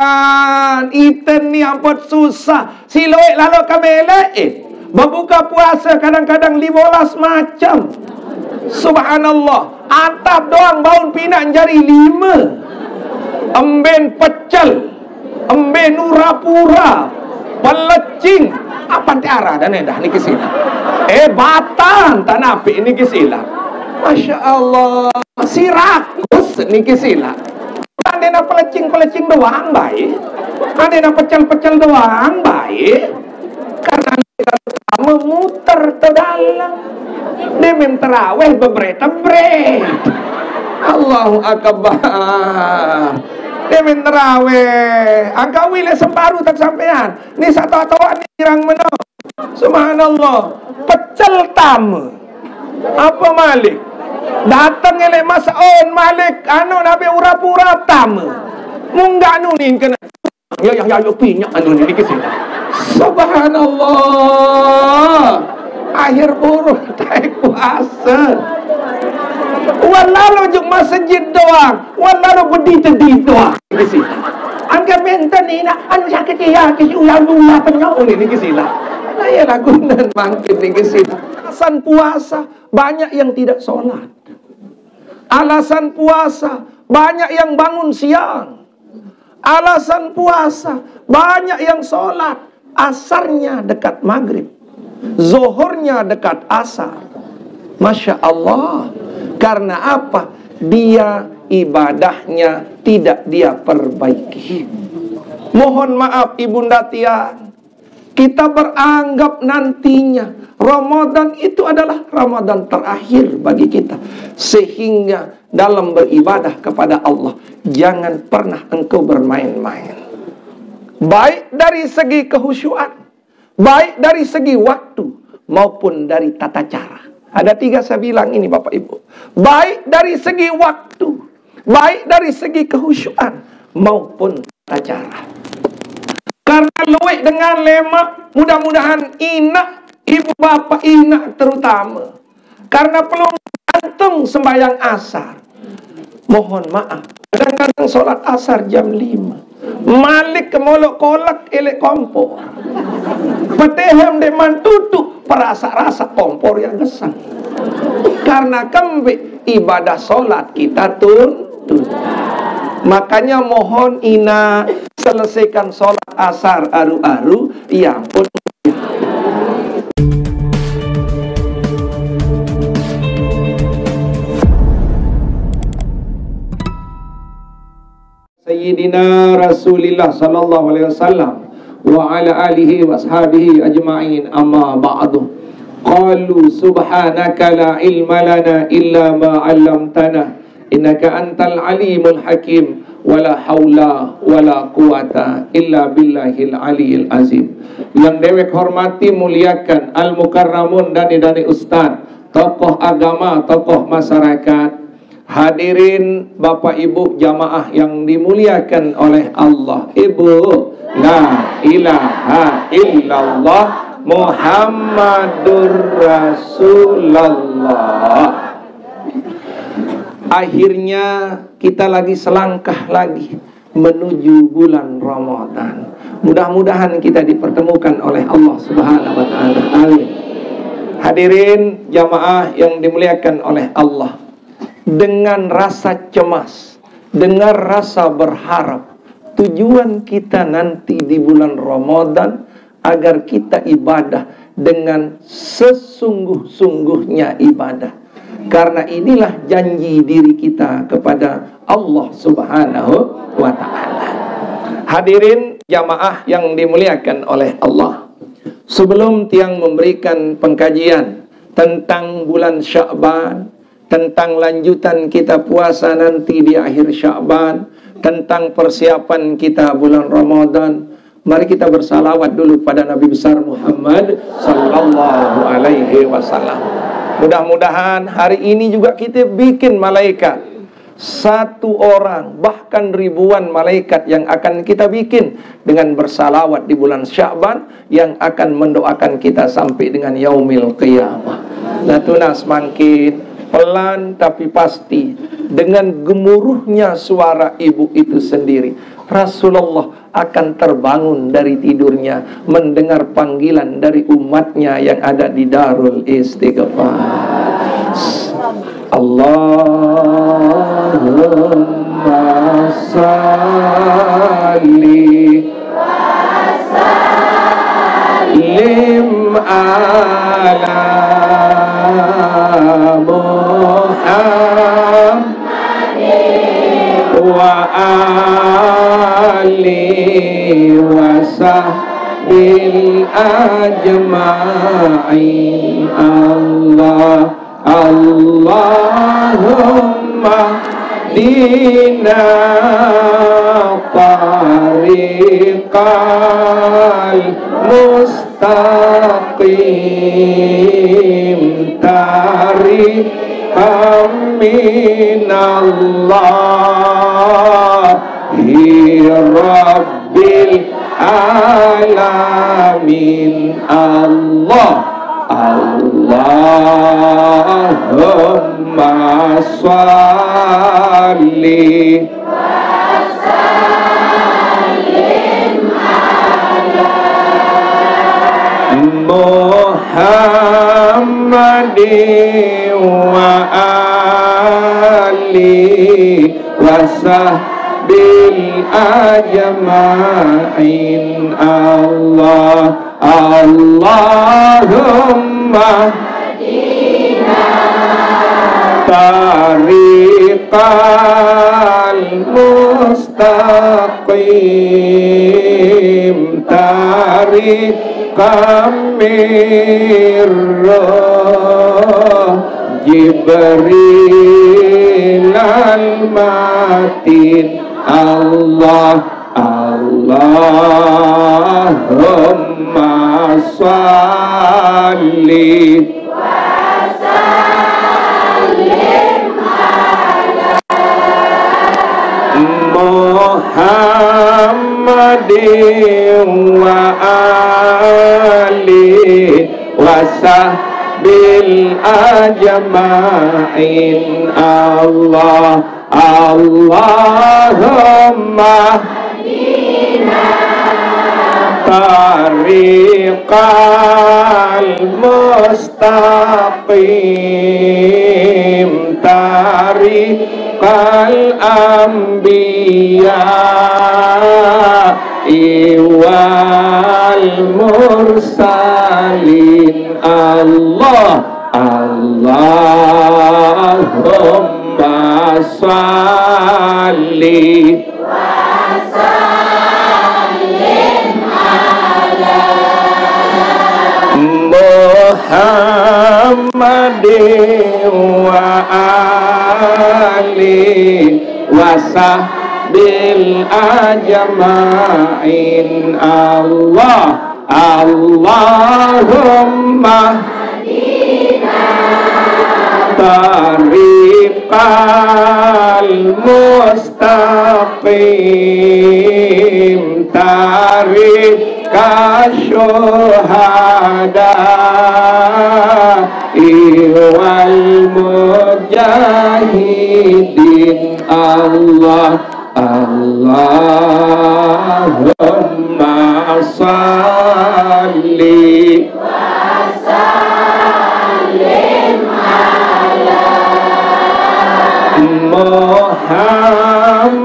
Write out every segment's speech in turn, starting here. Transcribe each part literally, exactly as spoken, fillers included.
Kan, iten ni ampun susah. Siluek lalu ke belek, eh. Berbuka puasa kadang-kadang lima belas macam. Subhanallah. Atap doang baun pinak jari lima. Emben pecel. Emben urapura. Pelecing. Apa ti arah dan edah ni ke sila? Eh, batan tanah api ni ke sila. Masya Allah. Sirakus ni ke sila. Ade nak pelecing-pelecing doang bae. Ade nak pecel-pecel doang bae. Karena memutar ke dalam. Dia main terawih bebre-tebret. Allahu Akbar. Dia main terawih. Angka wile semparu tak sampean. Ni satu atau ni kirang menang. Subhanallah. Pecel tama. Apa malik? Datang elek masaon malik, anu nabi urap-urap tama. Munggah anu ni kena. Ya, ya, ya, ya, pinyak anu ni ke sila. Subhanallah. Akhir buruk taik puasa. Walau juk masjid doang, walau berdiri doang ke sila. Angka menten ni nak anu sakit ya ke ulang ulang penyok ni ke sila. Nah, ya lagu dan mangkin ni ke sila. Alasan puasa, banyak yang tidak sholat. Alasan puasa, banyak yang bangun siang. Alasan puasa, banyak yang sholat. Asarnya dekat maghrib. Zohornya dekat asar. Masya Allah. Karena apa? Dia ibadahnya tidak dia perbaiki. Mohon maaf, Ibunda Tiang. Kita beranggap nantinya Ramadan itu adalah Ramadan terakhir bagi kita. Sehingga dalam beribadah kepada Allah, jangan pernah engkau bermain-main. Baik dari segi kehusyuan, baik dari segi waktu, maupun dari tata cara. Ada tiga saya bilang ini, Bapak Ibu. Baik dari segi waktu, baik dari segi kehusyuan, maupun tata cara. Karena luwek dengan lemak, mudah-mudahan inak, ibu bapak inak terutama. Karena pelung gantung sembahyang asar. Mohon maaf, kadang-kadang sholat asar jam lima. Malik ke molok kolak elek kompor. Petehem de mantutuk perasa-rasa kompor yang gesang. Karena kembik ibadah sholat kita tun-, tun-. Makanya mohon ina selesaikan sholat asar aru-aru, ya ampun. Sayyidina Rasulillah sallallahu alaihi wasallam wa ala alihi wa ashabihi ajma'in, amma ba'du. Qalu subhanaka la ilma lana illa ma 'allamtana innaka antal alimul hakim, wala haula wala quwata illa billahil aliyil azim. Yang dewek hormati, muliakan, al mukarramun, dani-dani ustaz, tokoh agama, tokoh masyarakat, hadirin, Bapak Ibu, jamaah yang dimuliakan oleh Allah. Ibu, la ilaha illallah Muhammadur Rasulullah. Akhirnya kita lagi selangkah lagi menuju bulan Ramadan. Mudah-mudahan kita dipertemukan oleh Allah Subhanahu wa taala. Amin. Hadirin jamaah yang dimuliakan oleh Allah, dengan rasa cemas, dengan rasa berharap, tujuan kita nanti di bulan Ramadan agar kita ibadah dengan sesungguh-sungguhnya ibadah. Karena inilah janji diri kita kepada Allah Subhanahu wa taala. Hadirin jamaah yang dimuliakan oleh Allah, sebelum tiang memberikan pengkajian tentang bulan Sya'ban, tentang lanjutan kita puasa nanti di akhir Sya'ban, tentang persiapan kita bulan Ramadan, mari kita bersalawat dulu pada Nabi besar Muhammad sallallahu alaihi wasallam. Mudah-mudahan hari ini juga kita bikin malaikat satu orang, bahkan ribuan malaikat yang akan kita bikin dengan bersalawat di bulan Sya'ban, yang akan mendoakan kita sampai dengan yaumil qiyamah. Natuna semangkin, pelan tapi pasti, dengan gemuruhnya suara ibu itu sendiri, Rasulullah akan terbangun dari tidurnya mendengar panggilan dari umatnya yang ada di Darul Istighfar. Allahumma salli lim ala Muhammad wa ali wa sahbil ajma'in. Allah, Allahumma dina tariqal mustaqim, tariqam minallahi rabbil alamin. Allah, Allahumma salli Muhammadin wa ali wa sahbil ajma'in. Allah, Allahumma tariqal mustaqim, tariqam mirruh Jibril al-Matin. Allah, Allahumma salli Muhammadin wa ali wa sahbil ajma'in. Allah, Allahumma tariqal mustaqim, tariqal anbiya wal mursalin. Allah, Allahumma salli Muhammadin wa ali wa sahbil ajma'in. Allah, Allahumma tariqal mustaqim, tariqasy syuhada wal mujahidin. Allah, Allahumma salli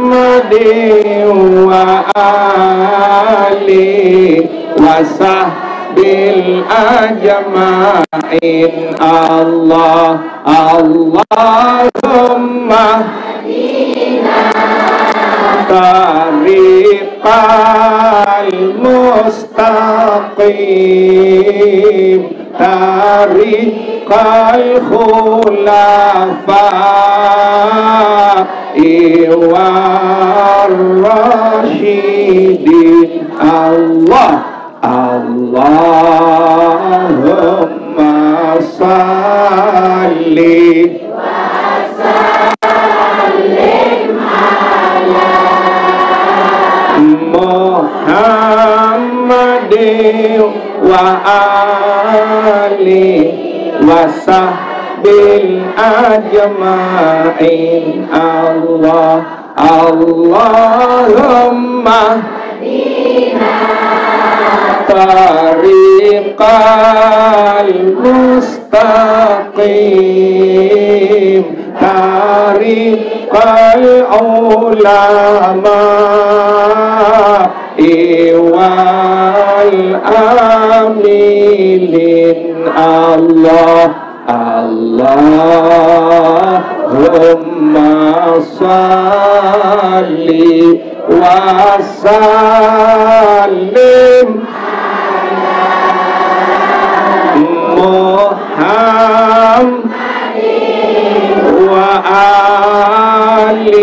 Muhammadin wa ali wa sahbil ajma'in. Allah, Allahumma tariqal mustaqim, tariqal khulafa war rasyidin. Allah, Allahumma salli Muhammadin wa ali wa sahbihi أجمعين. الله، اللهم طريق المستقيم، طريق العلماء والعاملين. الله، اللهم صل وسلم محمد وآله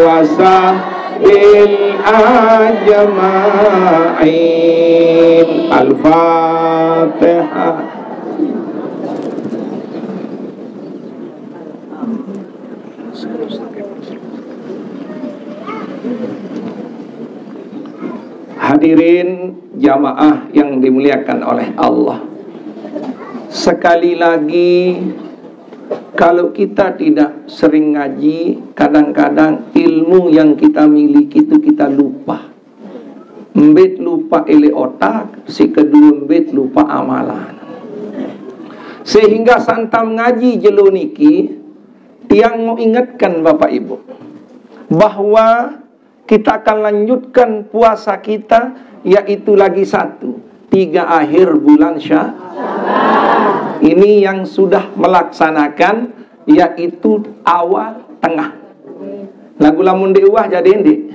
وصحبه أجمعين. الفاتحة. Hadirin jamaah yang dimuliakan oleh Allah, sekali lagi, kalau kita tidak sering ngaji, kadang-kadang ilmu yang kita miliki itu kita lupa. Mbit lupa ile otak, si kedua mbit lupa amalan. Sehingga santam ngaji jelo niki, tiang mau ingatkan Bapak Ibu bahwa kita akan lanjutkan puasa kita, yaitu lagi satu, tiga akhir bulan Sya-, ini yang sudah melaksanakan, yaitu awal tengah. Lagu lamun di uah jadi, ndik?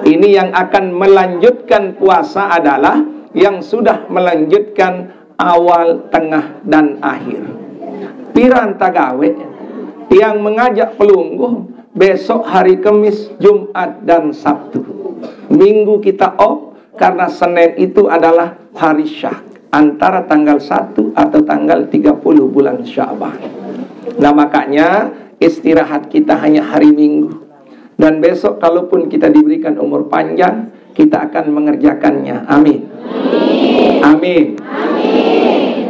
Ini yang akan melanjutkan puasa adalah yang sudah melanjutkan awal, tengah, dan akhir. Piran tagawe, tiang mengajak pelungguh besok hari Kemis, Jumat, dan Sabtu. Minggu kita off, karena Senin itu adalah hari Syak, antara tanggal satu atau tanggal tiga puluh bulan Syaban. Nah, makanya istirahat kita hanya hari Minggu. Dan besok, kalaupun kita diberikan umur panjang, kita akan mengerjakannya. Amin. Amin.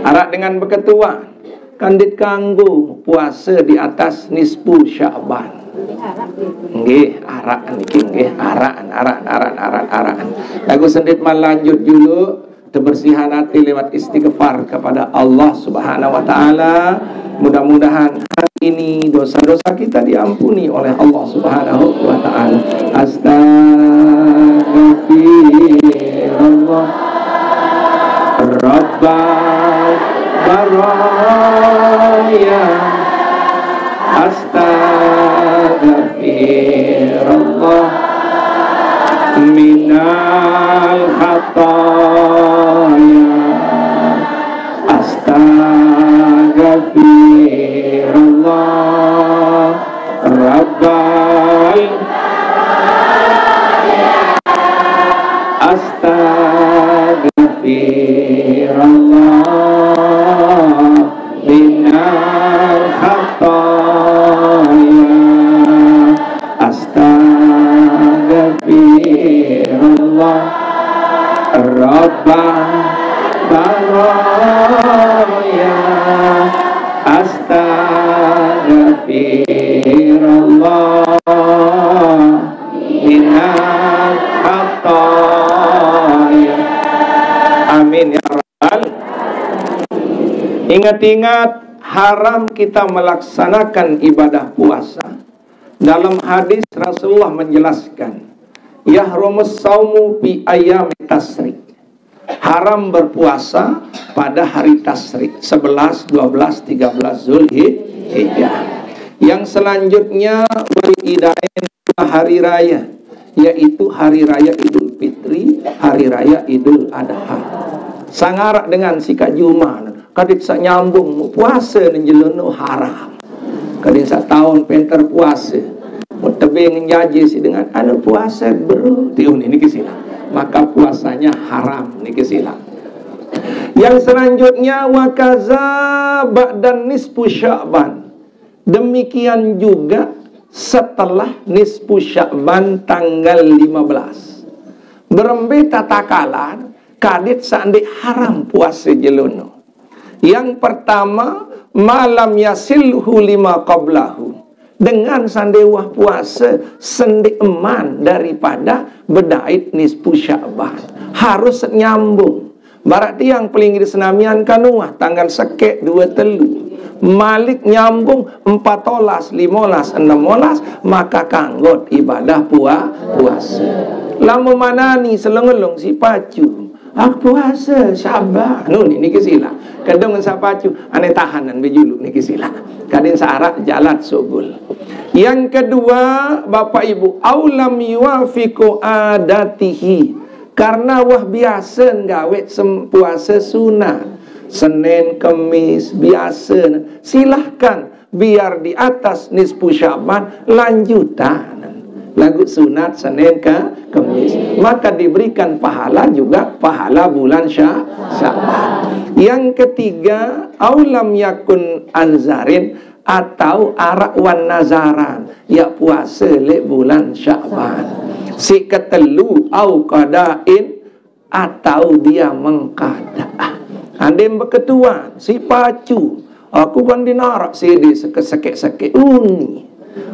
Arak dengan beketua, kandit kanggo puasa di atas nisfu Syaban. Nggih, arak niki nggih, arak, arak, arak, arak, arak. Lagu sendit malanjut dulu, kebersihan hati lewat istighfar kepada Allah Subhanahu wa Ta'ala. Mudah-mudahan hari ini dosa-dosa kita diampuni oleh Allah Subhanahu wa Ta'ala. Astagfirullah. Rabbal baraya. Astagfirullah minal khataya. Astagfirullah Rabbal. Astagfirullah minal khataya. Astagfirullah Rabbal baraya. Astagfirullah minal khataya. Amin ya rabbal. Ingat-ingat, haram kita melaksanakan ibadah puasa. Dalam hadis, Rasulullah menjelaskan, "Yahrumus saumu fi ayyami tasrik." Haram berpuasa pada hari tasrik, sebelas, dua belas, tiga belas Zulhijjah. Yang selanjutnya, wal idain, hari raya, yaitu hari raya Idul Fitri, hari raya Idul Adha. Sangarak dengan sikak Juma, kadit sak nyambung puasa ning jelo no haram. Kadin sak tahun penter puasa. Mau tebing jaji si dengan anu puasa, bro. Tiun ini ke sila. Maka puasanya haram, ini ke sila. Yang selanjutnya, wakaza ba'dan nisfu Sya'ban. Demikian juga setelah nisfu Sya'ban tanggal lima belas. Berembe tatakalan, kadit sandik haram puasa jelo no. Yang pertama, malam yasilhu lima qablahu. Dengan sande wah puasa sendik eman daripada bedait nisfu Sya'ban. Harus nyambung. Barak tiang pelinggih senamian kanuah tanggal sekek dua telu. Malik nyambung empat olas, lima olas, enam olas, maka kanggot ibadah pua-, puasa. Lama manani selongelong si pacu. Aku puasa, sabar. Nu ni, niki sila. Kadang sa pacu, ane tahanan bejulu niki sila. Kadin saarak jalat sugul. Yang kedua, Bapak Ibu, aulam yuafiku adatihi. Karena wah biasa gawe sem-, puasa sunat. Senin, Kemis, biasa. Silahkan biar di atas nisfu Sya'ban lanjutan. Lagu sunat Senin ke Kemis. Maka diberikan pahala juga pahala bulan Sya-, Sya'ban. Yang ketiga, aulam yakun anzarin atau arak wan nazaran. Ya puasa lek bulan Sya'ban. Si ketelu au qadain atau dia mengkada. Andai beketuan, si pacu, aku kan dinarak sidi sekek-sekek uni.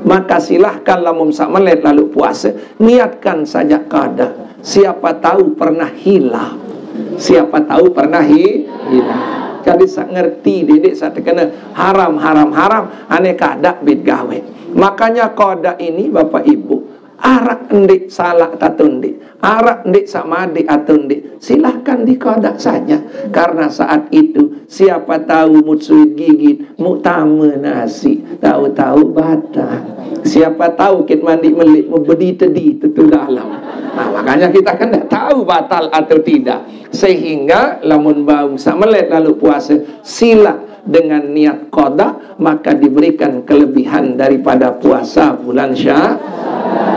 Maka silahkan lamun sak melet lalu puasa, niatkan saja kada. Siapa tahu pernah hilaf. Siapa tahu pernah hi-, hilaf. Jadi sak ngerti didik sak terkena haram, haram, haram, ane kada bit gawe. Makanya kada ini Bapak Ibu, arak ndik salah atau ndik, arak ndik sama ndik atau ndik, silahkan dikodak saja. Karena saat itu, siapa tahu mut suit gigit, muk tama nasi, tahu-tahu batal. Siapa tahu kit mandi melik, muk bedi tedi tutu dalam. Nah, makanya kita kan tidak tahu batal atau tidak. Sehingga lamun bau samelet lalu puasa, sila dengan niat qada, maka diberikan kelebihan daripada puasa bulan Sya-,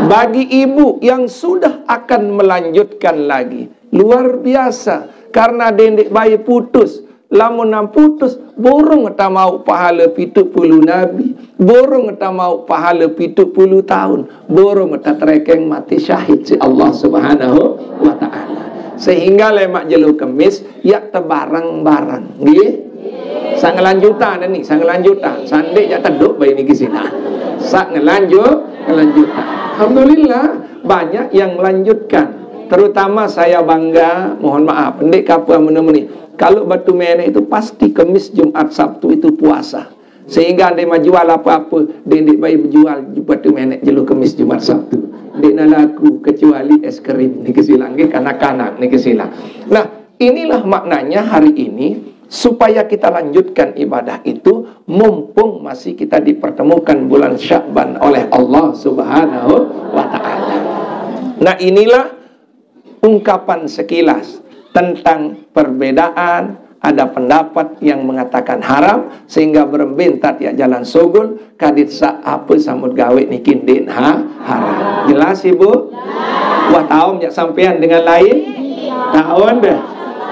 bagi ibu yang sudah akan melanjutkan lagi, luar biasa. Karena dendik bayi putus, lamun nam putus, borong tamau pahala pitu puluh nabi, borong tamau pahala pitu puluh tahun, borong terekeng mati syahid si Allah Subhanahu wa Ta'ala. Sehingga lemak jelo Kemis, ya tebarang-barang. Nggih. Sak ngelanjutan ni, sak ngelanjutan. Sandik ya teduk bayi niki sina. Sak ngelanjut, ngelanjutan. Alhamdulillah, banyak yang melanjutkan. Terutama saya bangga, mohon maaf, ndik kapua menu-menu. Kalau Batu Menek itu pasti Kemis, Jumat, Sabtu itu puasa. Sehingga ande mau jual apa-apa, dendik bayi berjual batu menek jelo Kemis, Jumat, Sabtu. Ndik nak laku kecuali es krim niki sila, nggih, kanak-kanak niki sila. Nah, inilah maknanya hari ini, supaya kita lanjutkan ibadah itu, mumpung masih kita dipertemukan bulan Sya'ban oleh Allah Subhanahu wa Ta'ala. Nah, inilah ungkapan sekilas tentang perbedaan, ada pendapat yang mengatakan haram, sehingga berembe entat ya jalan sugul, kadit sa apa samut gawe niki ndik ha-, haram. Jelas, Ibu? Wah, taum ya sampean dengan lain? Taun deh.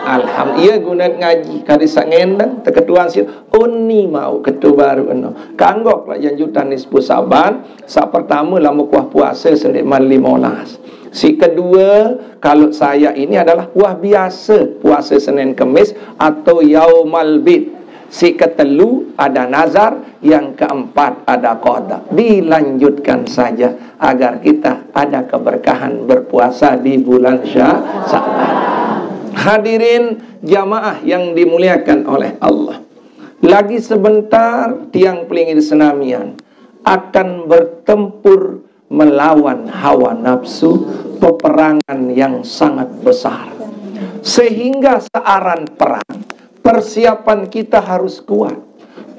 Alhamdulillah, guna ngaji, kadit sa ngendeng, teketuan si uni mau ketua baru eno. Kanggok lah janjutan nisfu Saban, sa pertama lama kuah puasa sendik man lima olas. Si kedua, kalau saya ini adalah wah biasa puasa Senin Kemis atau yaumal bid. Si ketelu ada nazar, yang keempat ada qada. Dilanjutkan saja agar kita ada keberkahan berpuasa di bulan Sya-, Sya'ban. Hadirin jamaah yang dimuliakan oleh Allah. Lagi sebentar tiang pelingin senamian akan bertempur melawan hawa nafsu, peperangan yang sangat besar. Sehingga searan perang, persiapan kita harus kuat.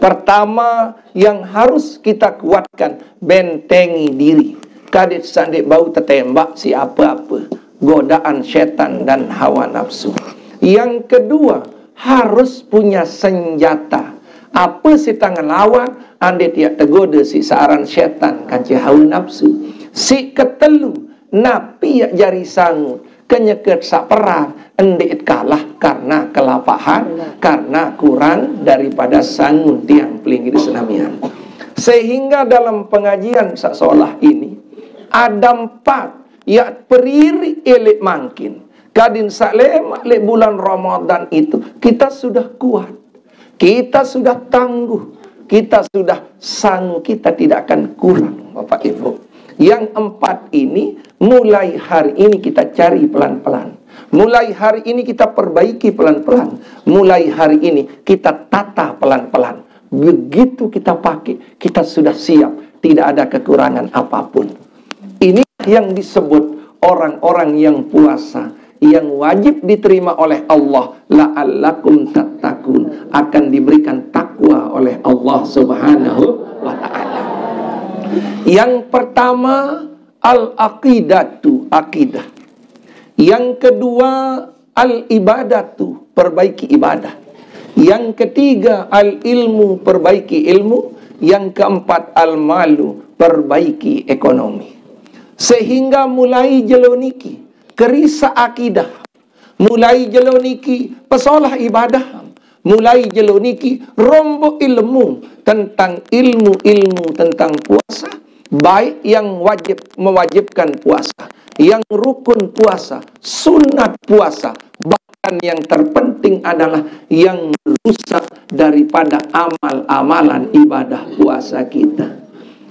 Pertama yang harus kita kuatkan, bentengi diri. Kadit sandik bau tetembak si apa-apa. Godaan setan dan hawa nafsu. Yang kedua, harus punya senjata. Apa si tangan lawan, ande tiak tegoda si searan setan kanci hawa nafsu. Si ketelu, napi ya jari sangu, kenyeket saperar, ndik kalah karena kelapahan, karena kurang daripada sangun tiang pelinggih senamian. Sehingga dalam pengajian sak solah ini, ada empat ya periri elik mangkin. Kadin sak lemak lek bulan Ramadan itu, kita sudah kuat. Kita sudah tangguh, kita sudah sanggup, kita tidak akan kurang, Bapak Ibu. Yang empat ini, mulai hari ini kita cari pelan-pelan. Mulai hari ini kita perbaiki pelan-pelan. Mulai hari ini kita tata pelan-pelan. Begitu kita pakai, kita sudah siap. Tidak ada kekurangan apapun. Ini yang disebut orang-orang yang puasa, yang wajib diterima oleh Allah, la'allakum tattaqun, akan diberikan takwa oleh Allah Subhanahu wa Ta'ala. Yang pertama, al-aqidatu, akidah. Yang kedua, al-ibadatu, perbaiki ibadah. Yang ketiga, al-ilmu, perbaiki ilmu. Yang keempat, al-malu, perbaiki ekonomi. Sehingga mulai jelo niki, kerisak akidah. Mulai jelo niki, pesolah ibadah. Mulai jelo niki, rombok ilmu tentang ilmu-ilmu tentang puasa, baik yang wajib, mewajibkan puasa, yang rukun puasa, sunat puasa, bahkan yang terpenting adalah yang rusak daripada amal-amalan ibadah puasa kita.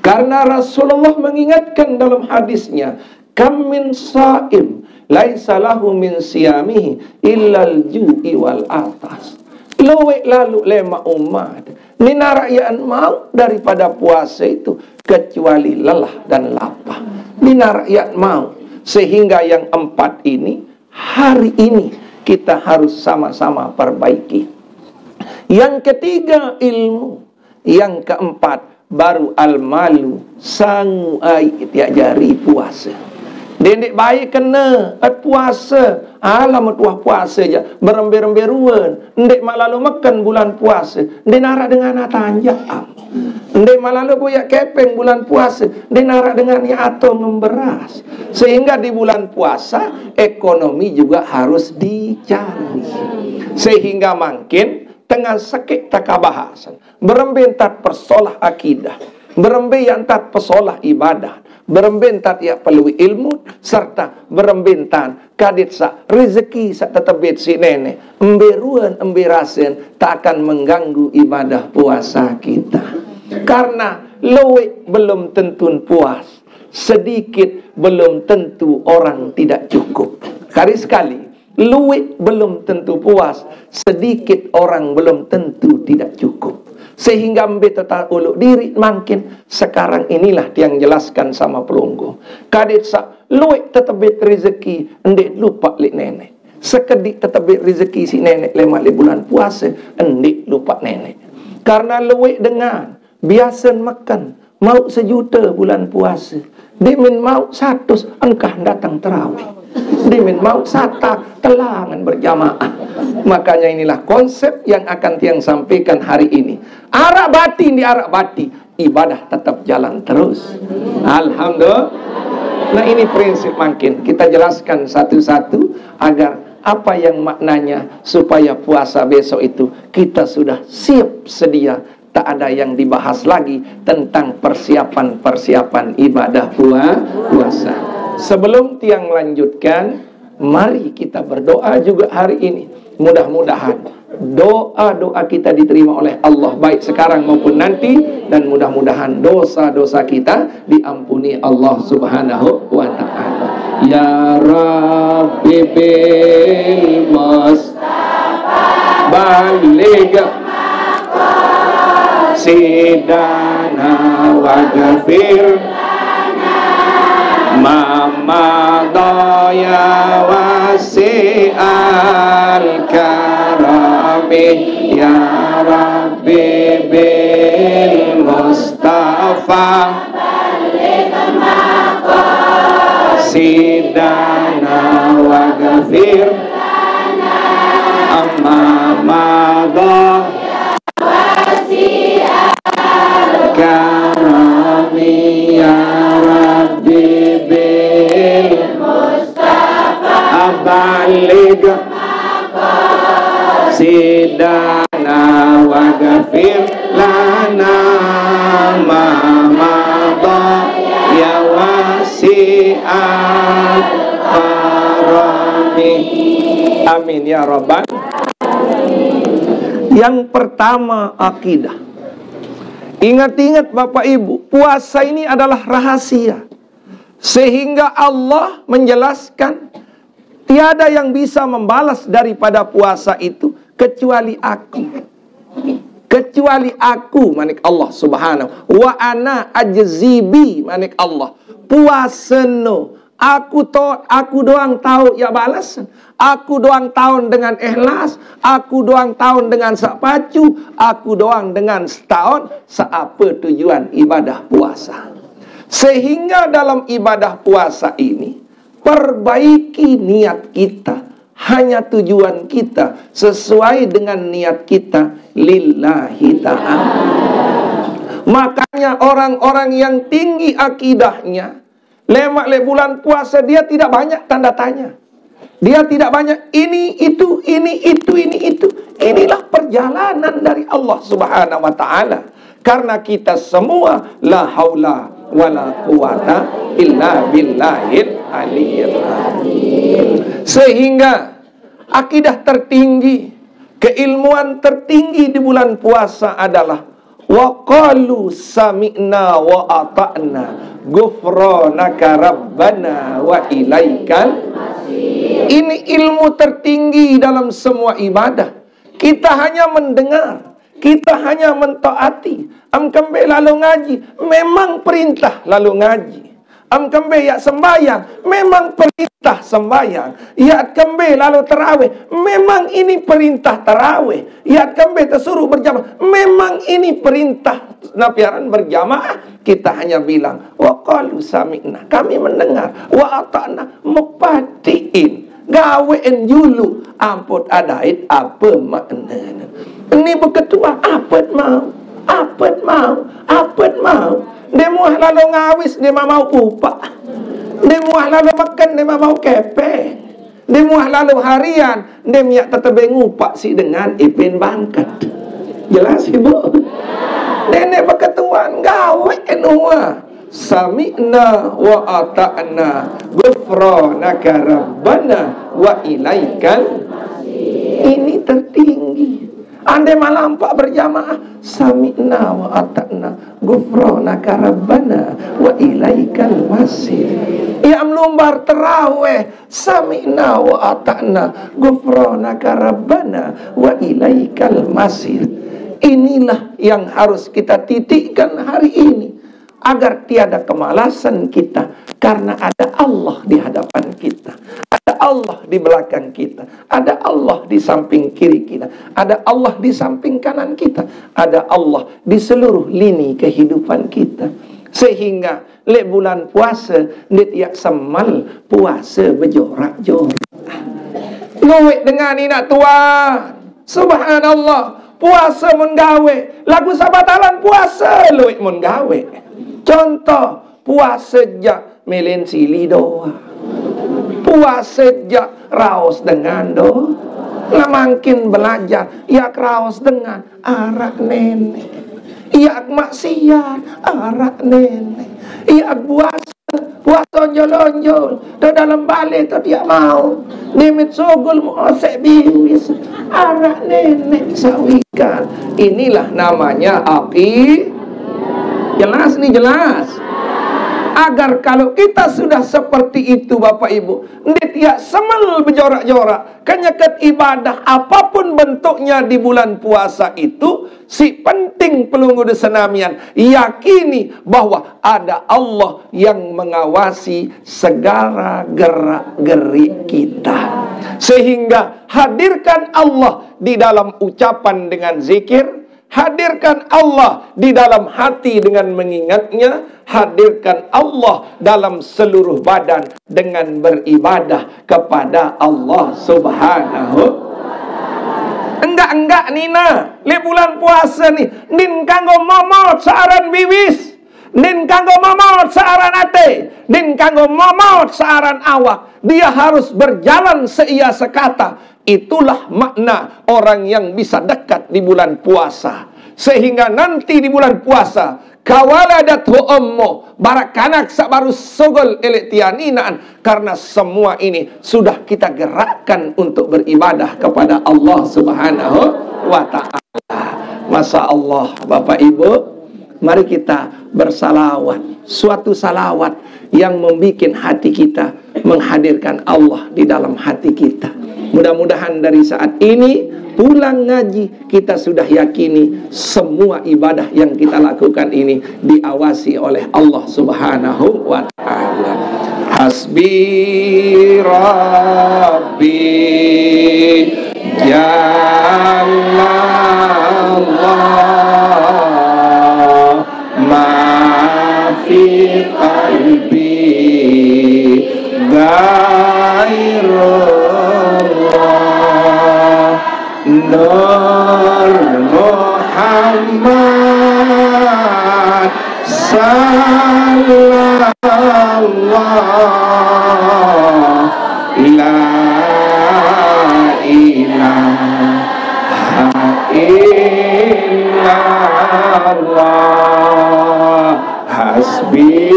Karena Rasulullah mengingatkan dalam hadisnya, "Kam min saim laisa lahu min siyamihi illal ju'i wal atas." Luwek lalu lemak umat, nina rakyat mau daripada puasa itu kecuali lelah dan lapar. Nina rakyat mau. Sehingga yang empat ini, hari ini kita harus sama-sama perbaiki. Yang ketiga, ilmu. Yang keempat, baru al-malu, sangu ai tiak jari puasa. Dendek baik kena at puasa, alam tuah puasa ja, berembe-rembe ruan. Ndek mak lalu makan bulan puasa, ndek narak dengan tanjak. Ndek mak lalu buyak kepeng bulan puasa, ndek narak dengan ya atau ngemberas. Sehingga di bulan puasa, ekonomi juga harus dicari. Sehingga makin tengah sakit takabahasan. Berembe entat persolah akidah, berembe entat pesolah ibadah, berembe entat ya perlu ilmu, serta berembe entat kadit sa rezeki sa tetebit si nenek, embe ruan, embe rasen, tak akan mengganggu ibadah puasa kita. Karena luwek belum tentu puas, sedikit belum tentu orang tidak cukup. Kari sekali, luwek belum tentu puas, sedikit orang belum tentu tidak cukup. Sehingga embe tata uluk diri makin sekarang inilah tiang jelaskan sama pelunggu. Kadit sa luwek tetebit rezeki, ndek lupa lik nenek. Sekedik tetebit rezeki si nenek lemak lik bulan puasa, ndek lupa nenek. Karena luwek dengan biasan makan, mau sejuta bulan puasa. Dimin mau satus engkah datang terawih. Dimin mau sata telangan berjamaah. Makanya inilah konsep yang akan tiang sampaikan hari ini. Arak bati di arak bati, ibadah tetap jalan terus. Alhamdulillah. Nah, ini prinsip makin kita jelaskan satu-satu agar apa yang maknanya supaya puasa besok itu kita sudah siap sedia. Tak ada yang dibahas lagi tentang persiapan-persiapan ibadah pua-, puasa. Sebelum tiang lanjutkan, mari kita berdoa juga hari ini. Mudah-mudahan doa-doa kita diterima oleh Allah, baik sekarang maupun nanti, dan mudah-mudahan dosa-dosa kita diampuni Allah Subhanahu wa Ta'ala. Ya Rabbi bil Mustafa balligh sidana waghfir ma madha ya wasi'al karami. Ya Rabbi bil Mustafa sidana waghfir amma madha karami. Ya Rabbi bil Mustafa aballigh sidana waghfir lana ma madha ya wasi'al karami. Amin ya rabbal. Yang pertama, akidah. Ingat-ingat, Bapak Ibu, puasa ini adalah rahasia. Sehingga Allah menjelaskan, tiada yang bisa membalas daripada puasa itu kecuali aku. Kecuali aku, manik Allah Subhanahu. Wa ana ajzibi, manik Allah. Puasa no. Aku to, aku doang tahu ya balas. Aku doang tahu dengan ikhlas. Aku doang tahu dengan sapacu. Aku doang dengan setahun seapa tujuan ibadah puasa. Sehingga dalam ibadah puasa ini, perbaiki niat kita. Hanya tujuan kita sesuai dengan niat kita lillahi ta'ala. Makanya orang-orang yang tinggi akidahnya, lemak le bulan puasa, dia tidak banyak tanda tanya. Dia tidak banyak ini, itu, ini, itu, ini, itu. Inilah perjalanan dari Allah Subhanahu wa Ta'ala. Karena kita semua la haula wala quwata illa billahil aliyil azim. Sehingga akidah tertinggi, keilmuan tertinggi di bulan puasa adalah wa qalu sami'na wa ata'na ghufranaka rabbana wa ilaikal. Ini ilmu tertinggi dalam semua ibadah. Kita hanya mendengar, kita hanya mentaati. Am kembe lalu ngaji, memang perintah lalu ngaji. Am kembe ya sembayang, memang perintah sembayang. Ya kembe lalu terawih, memang ini perintah terawih. Ya kembe tersuruh berjamaah, memang ini perintah napiaran berjamaah. Kita hanya bilang, wa qalu sami'na, kami mendengar, wa ata'na, mepatiin. Gawein julu, amput adait apa maknanya. Ini beketuan, apet mau, apet mau, apet mau. Dia muah lalu ngawis, dia mau kupak. Dia muah lalu makan, dia mau kepeng. Dia muah lalu harian, dia miak tetebe ngupak si dengan ipin bangket. Jelas, Ibu? Nenek beketuan, gawe nuah. Sami'na wa ata'na ghufranaka rabbana wa ilaikal. Ini tertinggi. Ande malampak berjamaah, sami'na wa ata'na ghufranaka rabbana wa ilaikal masir. Ia melumbar terawih, sami'na wa ata'na ghufranaka rabbana wa ilaikal masir. Inilah yang harus kita titikkan hari ini, agar tiada kemalasan kita, karena ada Allah di hadapan kita, ada Allah di belakang kita, ada Allah di samping kiri kita, ada Allah di samping kanan kita, ada Allah di seluruh lini kehidupan kita. Sehingga lek bulan puasa, nit yak semal puasa bejorak-jorak. Luwek dengan inak tua. Subhanallah. Puasa mun gawe. Lagu sabatalan puasa luwek mun gawe. Contoh, puasa jak melen sili doa. Puasa jak raos dengan doa. Lah mangkin belajar, yak raos dengan arak nenek. Yak maksiat, arak nenek. Yak puasa, puasa onjol-onjol. Tu dalam balik tu dia mau. Nimit sogol mu osek biwis. Arak nenek sawikan. Inilah namanya aki. Jelas nih, jelas. Agar kalau kita sudah seperti itu, Bapak Ibu, nit yak semal bejorak-jorak, kenyeket ibadah apapun bentuknya di bulan puasa itu, si penting pelungguh di senamian, yakini bahwa ada Allah yang mengawasi segala gerak-gerik kita. Sehingga hadirkan Allah di dalam ucapan dengan zikir, hadirkan Allah di dalam hati dengan mengingatnya, hadirkan Allah dalam seluruh badan dengan beribadah kepada Allah Subhanahu. Enggak-enggak nina, le bulan puasa ni, din kanggo momot searan biwis, din kanggo momot searan ate, din kanggo momot searan awak. Dia harus berjalan seia sekata. Itulah makna orang yang bisa dekat di bulan puasa. Sehingga nanti di bulan puasa, Kawaladathu ummu, barakanak sa' baru sogol elek tiyanina'an. Karena semua ini sudah kita gerakkan untuk beribadah kepada Allah Subhanahu wa Ta'ala. Masya Allah, Bapak Ibu, mari kita bersalawat. Suatu salawat yang membuat hati kita menghadirkan Allah di dalam hati kita. Mudah-mudahan dari saat ini pulang ngaji, kita sudah yakini semua ibadah yang kita lakukan ini diawasi oleh Allah Subhanahu wa Ta'ala. Hasbi Rabbi, Jalla Allah, ma fi qalbi ghairullah. Nur Muhammad sallallahu, la ilaha illallah. Hasbi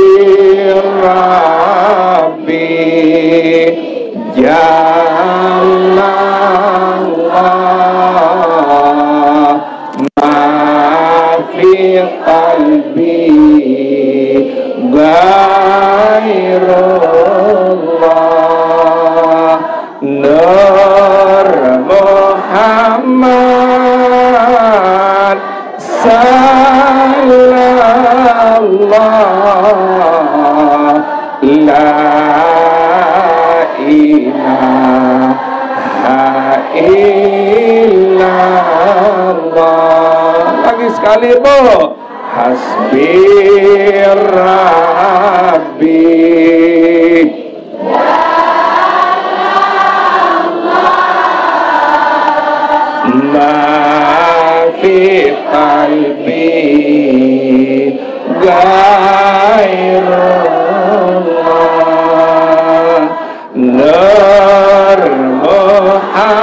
Rabbi, Jalla Allah, ma fi qalbi ghairullah. Nur Muhammad sallallahu, la ilaha illallah. Lagi sekali, Bu. Hasbi Rabbi, ma fi qalbi ghairullah. Nur Muhammad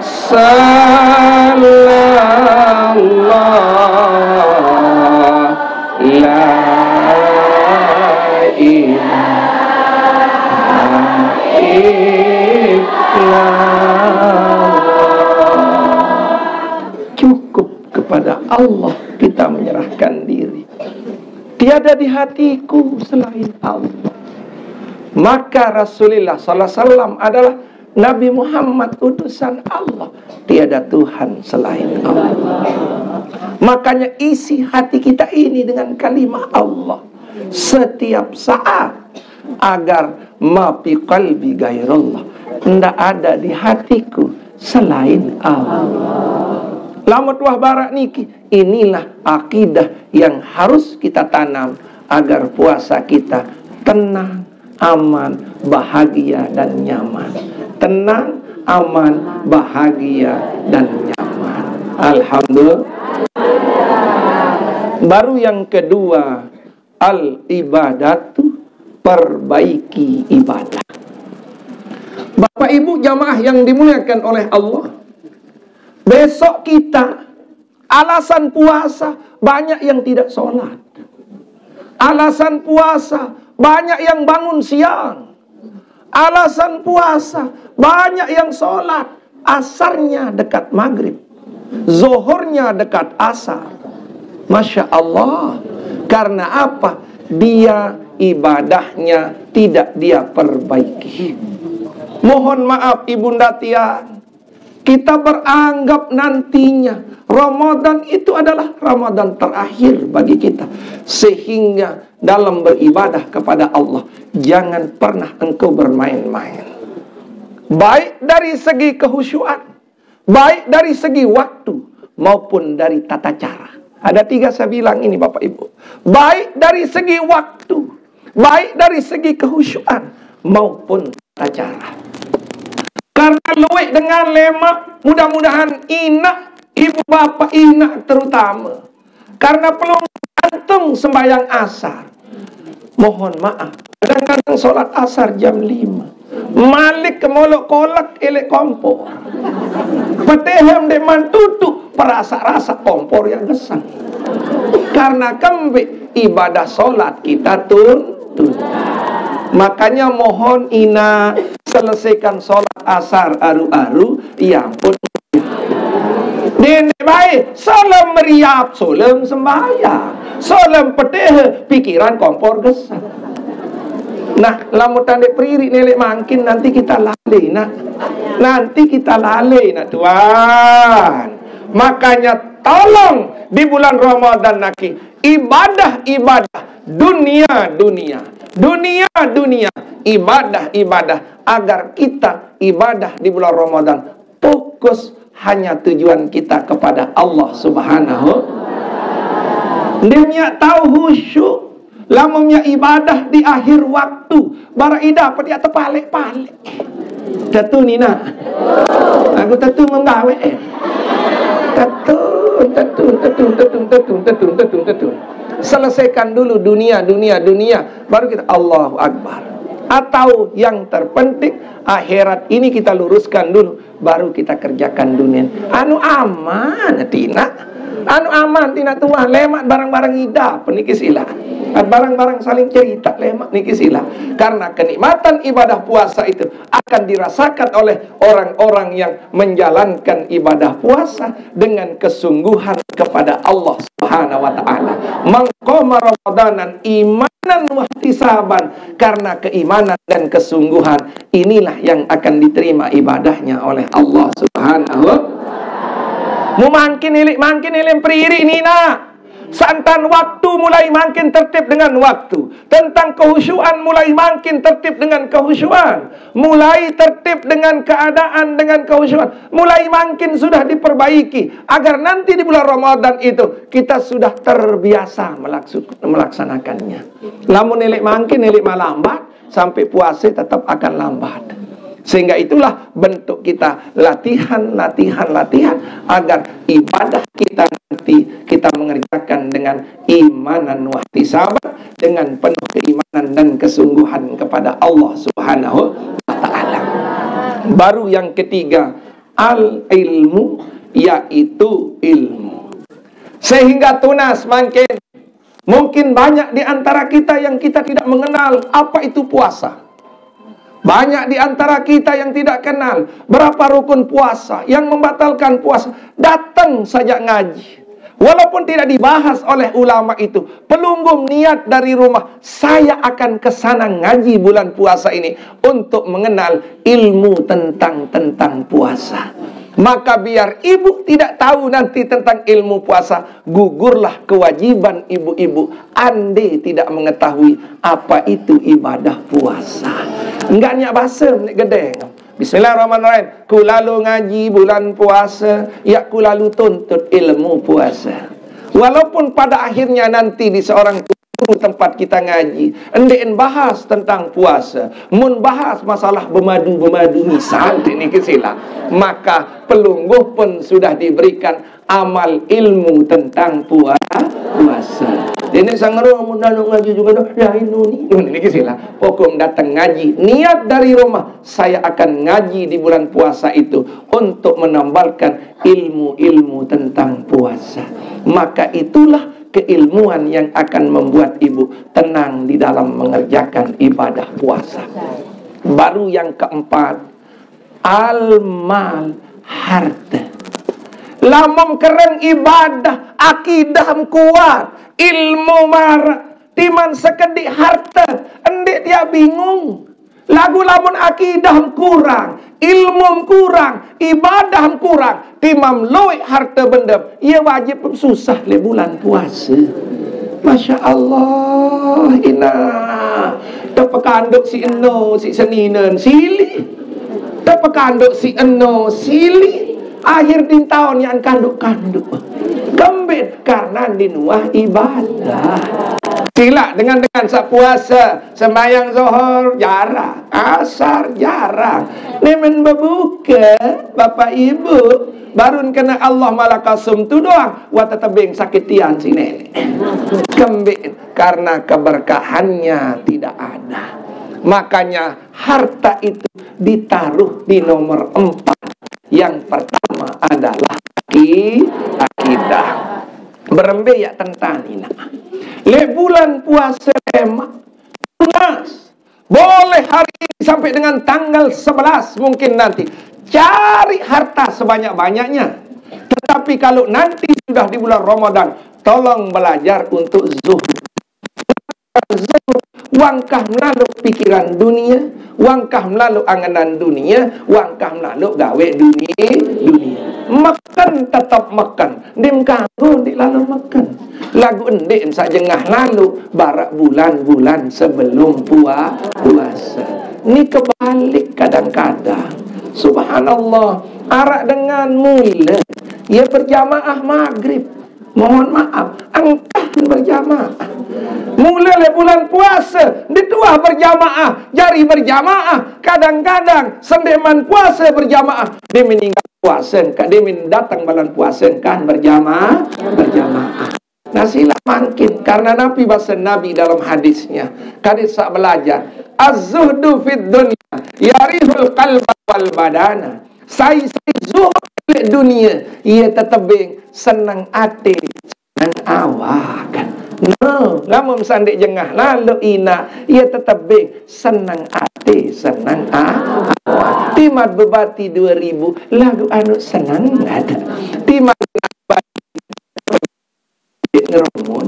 sallallahu, la ilaha illallah. Cukup kepada Allah kita menyerahkan diri. Tiada di hatiku selain Allah. Maka Rasulullah sallallahu alaihi wasallam adalah Nabi Muhammad, utusan Allah. Tiada Tuhan selain Allah. Makanya isi hati kita ini dengan kalimah Allah setiap saat, agar ma fi qalbi ghairullah, ndak ada di hatiku selain Allah. Lamun wah barak niki, inilah akidah yang harus kita tanam agar puasa kita tenang, aman, bahagia, dan nyaman. Tenang, aman, bahagia, dan nyaman. Alhamdulillah. Baru yang kedua, al-ibadatu, perbaiki ibadah. Bapak Ibu jamaah yang dimuliakan oleh Allah, besok kita alasan puasa banyak yang tidak sholat. Alasan puasa banyak yang bangun siang. Alasan puasa banyak yang sholat. Asarnya dekat maghrib, zuhurnya dekat asar. Masya Allah. Karena apa? Dia ibadahnya tidak dia perbaiki. Mohon maaf, Ibunda Tian, kita beranggap nantinya Ramadan itu adalah Ramadan terakhir bagi kita, sehingga dalam beribadah kepada Allah, jangan pernah engkau bermain-main, baik dari segi kehusyuan, baik dari segi waktu, maupun dari tata cara. Ada tiga saya bilang ini, Bapak Ibu. Baik dari segi waktu, baik dari segi kehusyuan, maupun tata cara. Karena luwek dengan lemak, mudah-mudahan inak, ibu bapak inak terutama, karena pelung jantung sembahyang asar, mohon maaf, kadang-kadang sholat asar jam lima, malik ke molok kolak elek kompor, petehem dek mantutuk, perasak-rasak kompor yang gesang. Karena kembe ibadah sholat kita tun tun. Makanya mohon ina selesaikan sholat asar aru-aru, ya ampun. Dene bae, salam meriap, salam sembahyang, salam petehe, pikiran kompor gesang. Nah, lamun tandek peririk nelek mangkin, nanti kita lalai, nak. Nanti kita lalai, nak, tuan. Makanya tolong di bulan Ramadan naki, ibadah-ibadah, dunia-dunia, dunia-dunia, ibadah-ibadah, agar kita ibadah di bulan Ramadan fokus hanya tujuan kita kepada Allah Subhanahu. Dia tahu khusyuk, lamunnya ibadah di akhir waktu, bara ida apa dia tepalek-palek. Tentu nina. Aku tentu menggawe. Tentu, tentu, tentu, tentu, tentu, tentu, tentu, tentu. Selesaikan dulu dunia, dunia, dunia. Baru kita Allahu Akbar. Atau yang terpenting, akhirat ini kita luruskan dulu, baru kita kerjakan dunia. Anu aman, Tina. Anu aman, Tina, tuan, lemak barang-barang ida, peniki sila. Barang-barang saling cerita, lemak niki sila. Karena kenikmatan ibadah puasa itu akan dirasakan oleh orang-orang yang menjalankan ibadah puasa dengan kesungguhan kepada Allah Subhanahu wa taala. Man qama Ramadanan imanan wahtisaban, karena keimanan dan kesungguhan inilah yang akan diterima ibadahnya oleh Allah Subhanahu. Mu mangkin ilik, mangkin ilik peririk nina. Santan waktu mulai mangkin tertib dengan waktu. Tentang kehusyuan mulai mangkin tertib dengan kehusyuan. Mulai tertib dengan keadaan, dengan kehusyuan. Mulai mangkin sudah diperbaiki. Agar nanti di bulan Ramadan itu kita sudah terbiasa melaksu-, melaksanakannya. Lamun ilik mangkin, ilik malambat, sampai puasa tetap akan lambat. Sehingga itulah bentuk kita latihan, latihan, latihan, agar ibadah kita nanti kita mengerjakan dengan imanan wahtisaban, dengan penuh keimanan dan kesungguhan kepada Allah Subhanahu wa taala. Baru yang ketiga, al ilmu, yaitu ilmu. Sehingga tunas mangkin, mungkin banyak di antara kita yang kita tidak mengenal apa itu puasa. Banyak di antara kita yang tidak kenal berapa rukun puasa, yang membatalkan puasa. Datang saja ngaji. Walaupun tidak dibahas oleh ulama itu, pelungguh niat dari rumah, saya akan ke sana ngaji bulan puasa ini untuk mengenal ilmu tentang, tentang puasa. Maka biar ibu tidak tahu nanti tentang ilmu puasa, gugurlah kewajiban ibu-ibu ande tidak mengetahui apa itu ibadah puasa. Enggak nyak bahasa menik gedeng. Bismillahirrahmanirrahim. Ku lalu ngaji bulan puasa, ya ku lalu tuntut ilmu puasa. Walaupun pada akhirnya nanti di seorang guru tempat kita ngaji, endekin bahas tentang puasa, mun bahas masalah bemadu-bemadu misal, ini kisila, maka pelungguh pun sudah diberikan amal ilmu tentang pua-, puasa. Ini sangeru mun anu ngaji juga dah, ya ini ni. Ini kisila. Pokok datang ngaji, niat dari rumah, saya akan ngaji di bulan puasa itu untuk menambalkan ilmu-ilmu tentang puasa. Maka itulah keilmuan yang akan membuat ibu tenang di dalam mengerjakan ibadah puasa. Baru yang keempat, al-mal, harta. Lamun kereng ibadah, akidah kuat, ilmu mar, timan sekedik harta, endik dia bingung. Lagu lamun akidah kurang, ilmu kurang, ibadah kurang, timam luwih harta bendem, ia wajib susah le bulan puasa. Masya Allah, ina. Tepekanduk si eno, si seninen, sili. Tepekanduk si eno, sili. Akhir din tahun yang kanduk-kanduk. Kembit karena dinuah ibadah. Silak dengan, dengan sak puasa, sembahyang Zohor jarang, Asar jarang. Nemen bebuka, Bapak Ibu, barun kena Allah malah kasum tu doang. Wah tetebing sakit tian si nenek. Kembit karena keberkahannya tidak ada. Makanya harta itu ditaruh di nomor empat. Yang pertama adalah aki-, akidah. Berembe ya tentang ina. Lek bulan puasa lemak, tunas. Boleh hari ini sampai dengan tanggal sebelas mungkin nanti. Cari harta sebanyak-banyaknya. Tetapi kalau nanti sudah di bulan Ramadan, tolong belajar untuk zuhud. Zuhud, wangkah melalui pikiran dunia, wangkah melalui anganan dunia, wangkah melalui gawe dunia, dunia. Makan tetap makan. Ndim kanggo ndik lalu makan. Lagu ndik sa jengah lalu barak bulan-bulan sebelum pua-, puasa. Ni kebalik kadang-kadang. Subhanallah. Arak dengan mula. Ya berjamaah maghrib. Mohon maaf, engkah berjamaah. Mula le bulan puasa, dituah berjamaah, jari berjamaah. Kadang-kadang sendeman puasa berjamaah, dia meninggal puasa, ka dia men datang bulan puasa kan berjamaah, berjamaah. Nah, sila mangkin karena Nabi, bahasa Nabi dalam hadisnya, hadis sak belajar, "Az-zuhdu fid dunya yarihul qalba wal badana." Sai-sai zuhud lek dunia, ia tetebing senang ate, senang awak. No, lamun sandik jengah lalu ina, ia tetebing senang ate, senang awak. Timat bebati dua ribu, lagu anu senang ada. Timat ngeromun.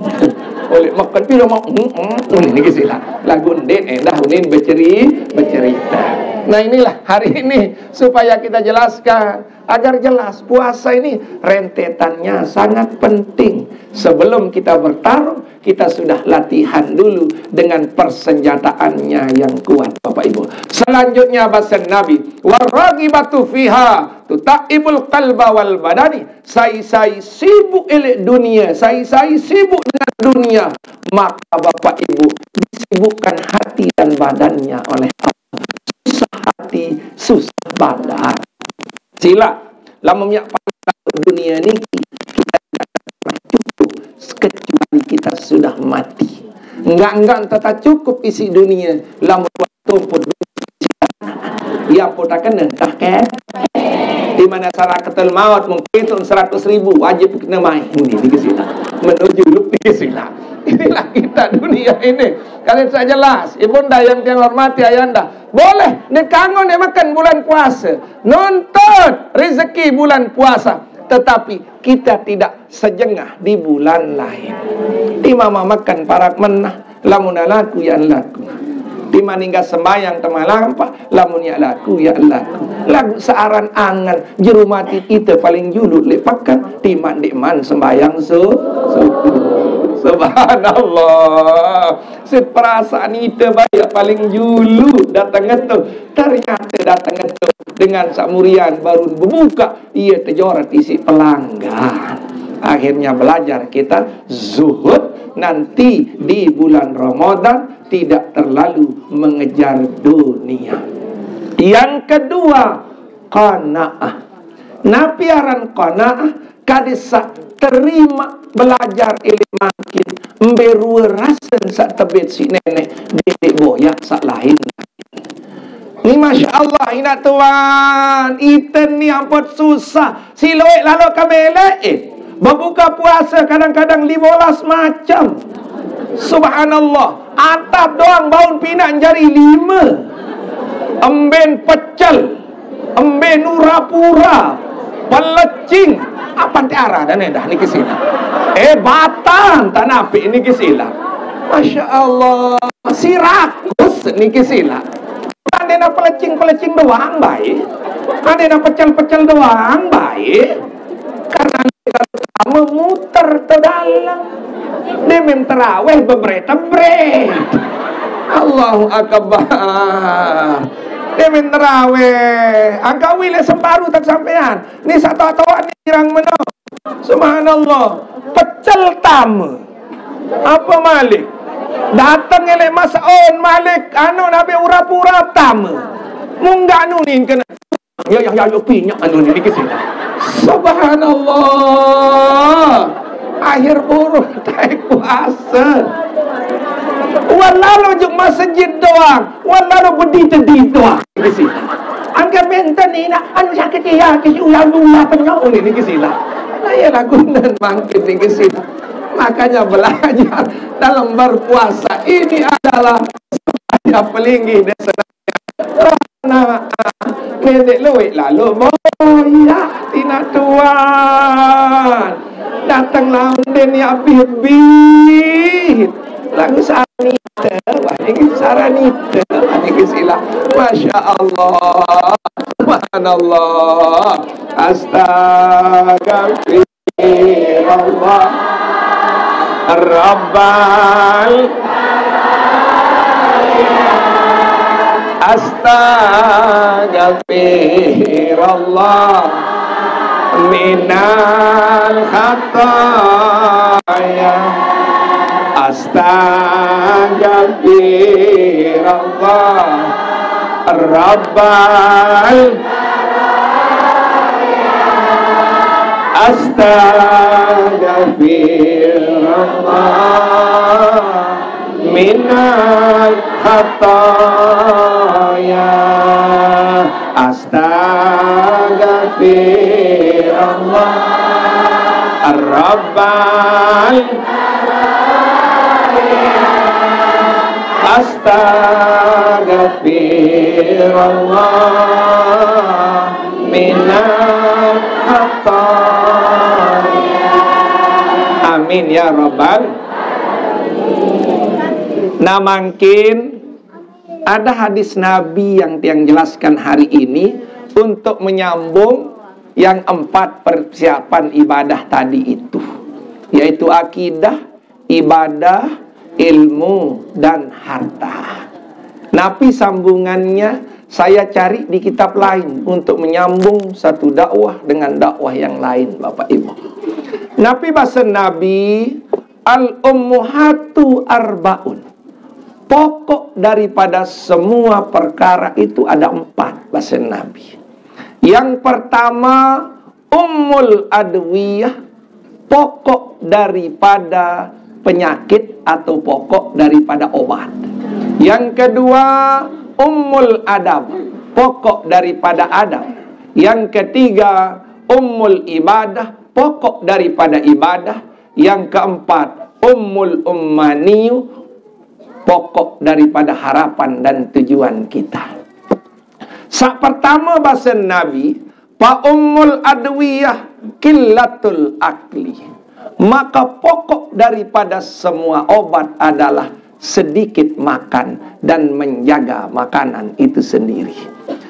Oleh makan piro mau, hmm, hmm, hmm, ini sila. Lagu ndik endah unin beceri-, becerita. Nah, inilah hari ini supaya kita jelaskan agar jelas puasa ini rentetannya sangat penting. Sebelum kita bertarung, kita sudah latihan dulu dengan persenjataannya yang kuat, Bapak Ibu. Selanjutnya, bahasa Nabi, "Warragibatu fiha tutaibul qalba wal badani." Sai-sai sibuk elek dunia, sai-sai sibuk dengan dunia, maka Bapak Ibu disibukkan hati dan badannya oleh Allah. Susah hati, susah badan. Sila, lamun minyak panas dunia ni, kita tidak akan pernah cukup kecuali kita sudah mati. Enggak-enggak entah tak cukup isi dunia, lamun tumput ia pun tak kena, tak ke? Di mana sakaratul maut, mungkin tu seratus ribu, wajib kena main. Ini, ini sila. Menuju luk di sila. Inilah kita dunia ini. Kalian saya jelas. Ibunda yang tiang hormati, ayanda. Boleh, ni kangen dia makan bulan puasa. Nuntut rezeki bulan puasa. Tetapi kita tidak sejengah di bulan lain. Di mama makan parak menah, lamun laku ya laku. Di maningga sembayang temalampah, lamun ya laku ya laku. Lagu searan angan, juru mati kita paling julu lek pekan, timan dek man sembayang su-, subuh. Subhanallah. Set perasaan kita banyak paling julu datang itu. Ternyata datang itu dengan samurian baru berbuka, ia terjorat isi pelanggan. Akhirnya belajar kita zuhud, nanti di bulan Ramadan tidak terlalu mengejar dunia. Yang kedua, qanaah. Napi aran qanaah? Kade sak terima belajar ilmu mangkin, mbe rua rasen sak tebit si nenek, dek boyak sak lain. Ni masya Allah, ina tuan, iten ni ampun susah. Siloek lalu ke belek, eh. Berbuka puasa kadang-kadang lima belas macam. Subhanallah. Atap doang baun pinak jari lima. Emben pecel, emben urapura, pelecing. Apa tiara dan dah niki sila. Eh, batang tanah api niki sila. Masya Allah. Sirakus niki sila. Ada nak pelecing-pelecing doang baik. Ada nak pecel-pecel doang baik. Karena kamu muter ke dalam. Dia main terawih bebre-tebre. Allahu Akbar. Dia main terawih. Angka wile semparu tak sampean. Ni satu-satu ni girang meno. Subhanallah. Pecel tama. Apa malik? Datang elek masaon malik. Anu nabi urap-urap tama. Munggah anu ni kena. Ya, ya, ya, ya, pinyak anu ni ke sini. Subhanallah. Akhir buruk taik puasa. Walalu juk masjid doang. Walalu bedi tedi doang. Di sini. Angka Kementen ni nak anu sakit iya ke si uya-uya penyok ni, niki sila. Nah, iya lagunan mangkin niki sila. Makanya belajar dalam berpuasa ini adalah supaya pelinggih desa. Nah, pendek luwek lalu boya tina tuan. Datang lawan den ya bibit. Lagu saranita, wah ini saranita, wah ini sila. Masya Allah, subhanallah, astagfirullah, Rabbal, astagfirullah minal khataya. Astagfirullah, Rabbal, astagfirullah minal khataya. Astagfirullah, Rabbal, astagfirullah minal khataya. Amin ya Rabbal. Nah, mungkin ada hadis Nabi yang tiang jelaskan hari ini untuk menyambung yang empat persiapan ibadah tadi itu, yaitu akidah, ibadah, ilmu, dan harta. Napi sambungannya saya cari di kitab lain untuk menyambung satu dakwah dengan dakwah yang lain, Bapak Ibu. Napi basa Nabi, al-ummuhatu arbaun. Pokok daripada semua perkara itu ada empat, basa Nabi. Yang pertama, ummul adwiyah, pokok daripada penyakit atau pokok daripada obat. Yang kedua, ummul adab, pokok daripada adab. Yang ketiga, ummul ibadah, pokok daripada ibadah. Yang keempat, ummul ummaniyu, pokok daripada harapan dan tujuan kita. Sak pertama basa Nabi, fa ummul adwiyah qillatul akli. Maka pokok daripada semua obat adalah sedikit makan dan menjaga makanan itu sendiri.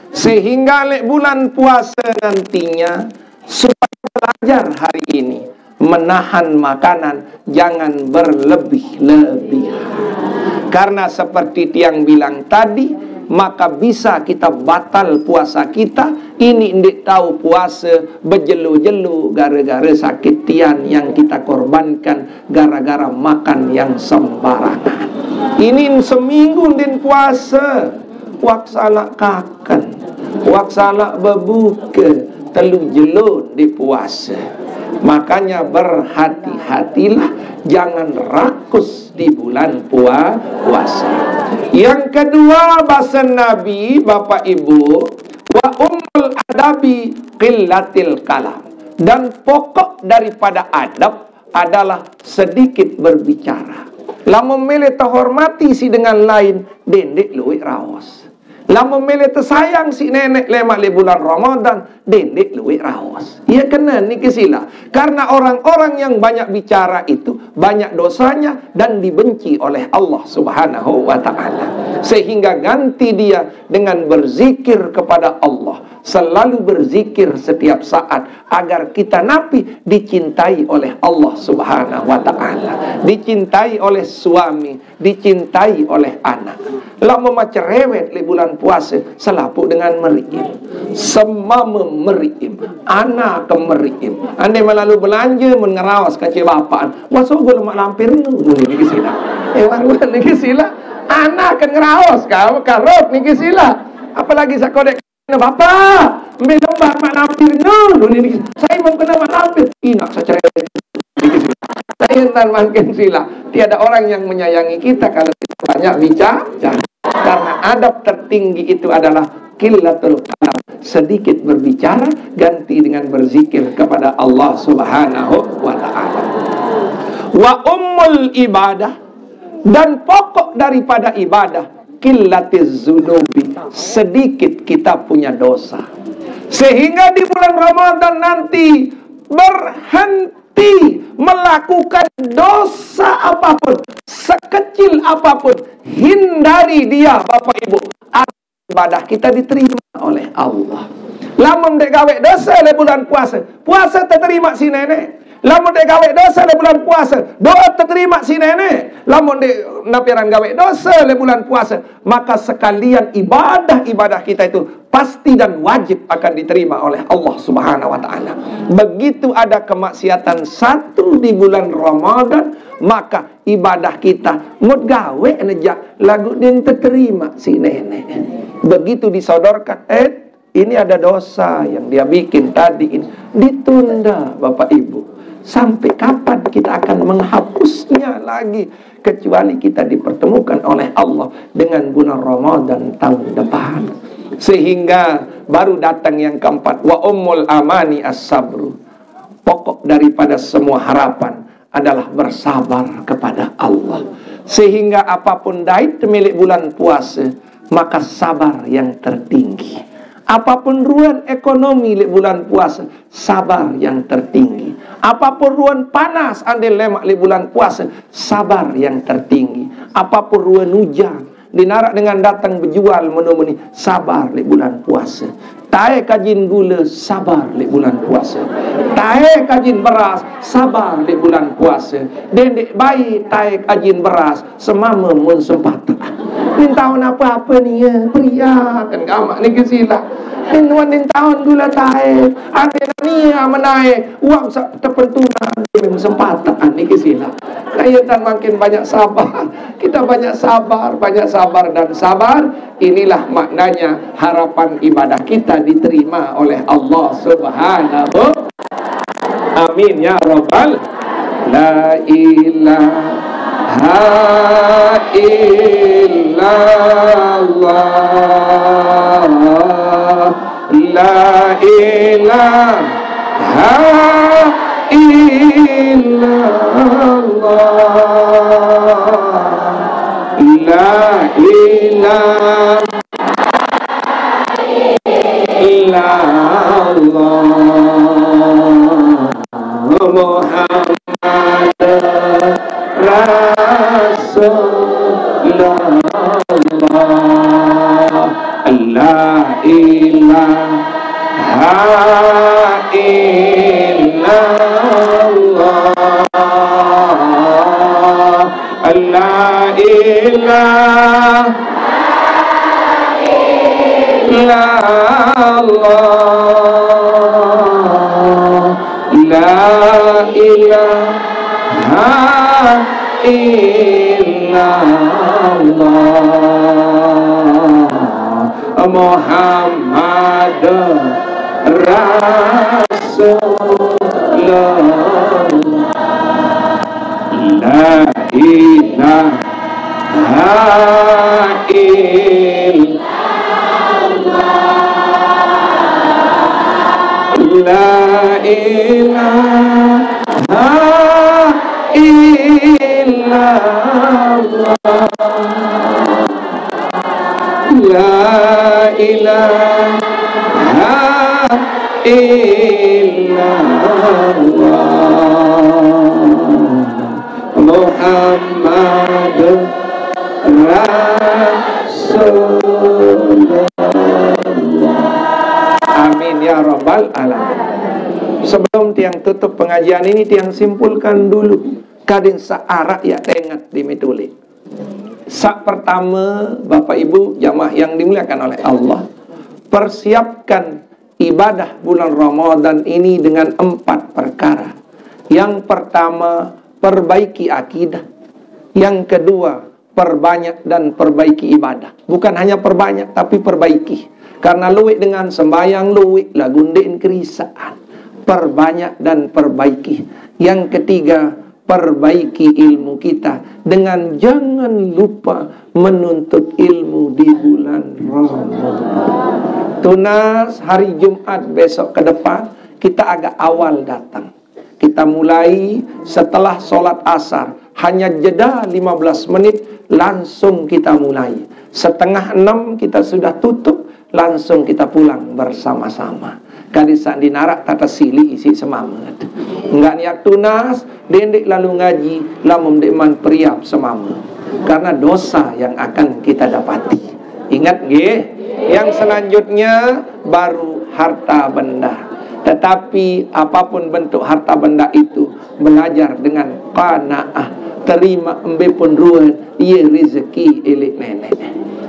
Sehingga lek bulan puasa nantinya, supaya belajar hari ini menahan makanan, jangan berlebih-lebihan. Karena seperti tiang bilang tadi, maka bisa kita batal puasa kita. Ini ndik tahu puasa bejelu-jelu gara-gara sakit tian yang kita korbankan gara-gara makan yang sembarangan. Ini seminggu ndin puasa, wak salak kaken, wak salak bebuka, telu jelo di puasa. Makanya berhati-hatilah, jangan rakus di bulan pua-, puasa. Yang kedua, basa Nabi, Bapak Ibu, wa ummul adabi qillatil kalam. Dan pokok daripada adab adalah sedikit berbicara. Lamun mele tehormati si dengan lain, dendik luwek raos. Lamun mele tesayang si nenek lemak le bulan Ramadan, dendik luwek raos. Iya kena niki sila. Karena orang-orang yang banyak bicara itu banyak dosanya dan dibenci oleh Allah Subhanahu wa Ta'ala. Sehingga ganti dia dengan berzikir kepada Allah. Selalu berzikir setiap saat agar kita napi dicintai oleh Allah Subhanahu wa Ta'ala, dicintai oleh suami, dicintai oleh anak. Lamun macerewet li bulan puasa, selapuk dengan meriim. Semama meriim, anak ke meriim. Andai melalu belanja, mun ngeraos kace bapak, wah, sogo lemak lampir nu, niki sila. Eh, waruan niki sila. Anak ke ngeraos, ka-, karot niki sila. Apalagi sakodek, "Bapak, ambil lembar mak lampir nu, niki. Saya mau kena mak lampir." Inak sacerewet. Niki sila. Saya entan mangkin sila. Tiada orang yang menyayangi kita kalau kita banyak bicara. Karena adab tertinggi itu adalah qillatul kalam, sedikit berbicara, ganti dengan berzikir kepada Allah Subhanahu wa Ta'ala. Wa ummul ibadah, dan pokok daripada ibadah, qillatiz zunubi, sedikit kita punya dosa, sehingga di bulan Ramadan nanti berhenti melakukan dosa apapun, sekecil apapun, hindari dia, Bapak Ibu. Ibadah kita diterima oleh Allah. Lamun dek gawe dosa le bulan puasa, puasa terterima si nenek. Lamun dek gawe dosa le bulan puasa, doa terterima si nenek. Lamun dek napiran gawe dosa le bulan puasa, maka sekalian ibadah-ibadah kita itu pasti dan wajib akan diterima oleh Allah Subhanahu wa Ta'ala. Begitu ada kemaksiatan satu di bulan Ramadan, maka ibadah kita ngut gawe neja lagu din terima si nenek. Begitu disodorkan, eh, ini ada dosa yang dia bikin tadi ini. Ditunda, Bapak Ibu. Sampai kapan kita akan menghapusnya lagi? Kecuali kita dipertemukan oleh Allah dengan bulan Ramadan tahun depan. Sehingga baru datang yang keempat, wa ummul amani as-sabru. Pokok daripada semua harapan adalah bersabar kepada Allah. Sehingga apapun dait milik bulan puasa, maka sabar yang tertinggi. Apapun ruan ekonomi le bulan puasa, sabar yang tertinggi. Apapun ruan panas ande lemak le bulan puasa, sabar yang tertinggi. Apapun ruan hujan, dinarak dengan datang berjual menu-menu, sabar le bulan puasa. Tae kajin gula, sabar le bulan puasa. Tae kajin beras, sabar le bulan puasa. Dendek bayi tae kajin beras, semama mun sempata. Nin tahun apa-apa ni ya, pria kan gamak ni ke sila. Nin wan nin tahun gula tae, ade ni ya menae, uang sa tepentunan mun sempata ni ke sila. Nah, ya, tan makin banyak sabar. Kita banyak sabar, banyak sabar dan sabar. Inilah maknanya harapan ibadah kita diterima oleh Allah Subhanahu. Amin ya rabbal. La ilaha illallah. La ilaha illallah. La ilaha illallah. Muhammad Rasulullah. La ilaha illallah. La ilaha illallah. La ilaha illallah. Muhammad Rasulullah. La ilaha illallah. La ilaha illallah. La ilaha illallah. Muhammad Rasulullah. Amin ya rabbal alamin. Sebelum tiang tutup pengajian ini, tiang simpulkan dulu. Kadin saarak ya tengat di mituli. Sa pertama, Bapak Ibu jamaah yang dimuliakan oleh Allah, persiapkan ibadah bulan Ramadan ini dengan empat perkara. Yang pertama, perbaiki akidah. Yang kedua, perbanyak dan perbaiki ibadah. Bukan hanya perbanyak, tapi perbaiki. Karena luwik dengan sembahyang luwik lagu ndekin kerisaan. Perbanyak dan perbaiki. Yang ketiga, perbaiki ilmu kita dengan jangan lupa menuntut ilmu di bulan Ramadan. Tunas, hari Jumat besok ke depan, kita agak awal datang. Kita mulai setelah sholat asar, hanya jeda lima belas menit, langsung kita mulai. Setengah enam kita sudah tutup, langsung kita pulang bersama-sama. Kadi sandi narak tata sili isi semamet. Enggak niat tunas, dendik lalu ngaji, lamun deman periap semamet. Karena dosa yang akan kita dapati. Ingat nggih, yang selanjutnya baru harta benda. Tetapi apapun bentuk harta benda itu, belajar dengan qanaah, terima embe pun ruan, iye rezeki elik nenek.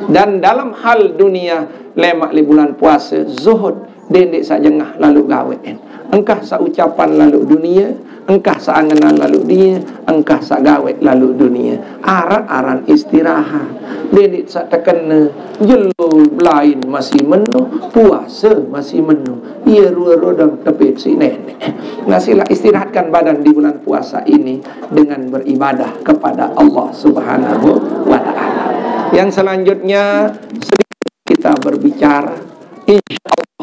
Dan dalam hal dunia, lemak li bulan puasa, zuhud, dendik sak jengah lalu gawekan. Engkah sak ucapan lalu dunia, engkah sak angenan lalu dunia, engkah sak gawek lalu dunia. Arak aran istirahat. Dendik sak tekena, jelo lain masih meno, puasa masih meno. Iya rua rodang tepit si nenek. Nah, sila istirahatkan badan di bulan puasa ini dengan beribadah kepada Allah Subhanahu wa Ta'ala. Yang selanjutnya, sedikit kita berbicara, insya Allah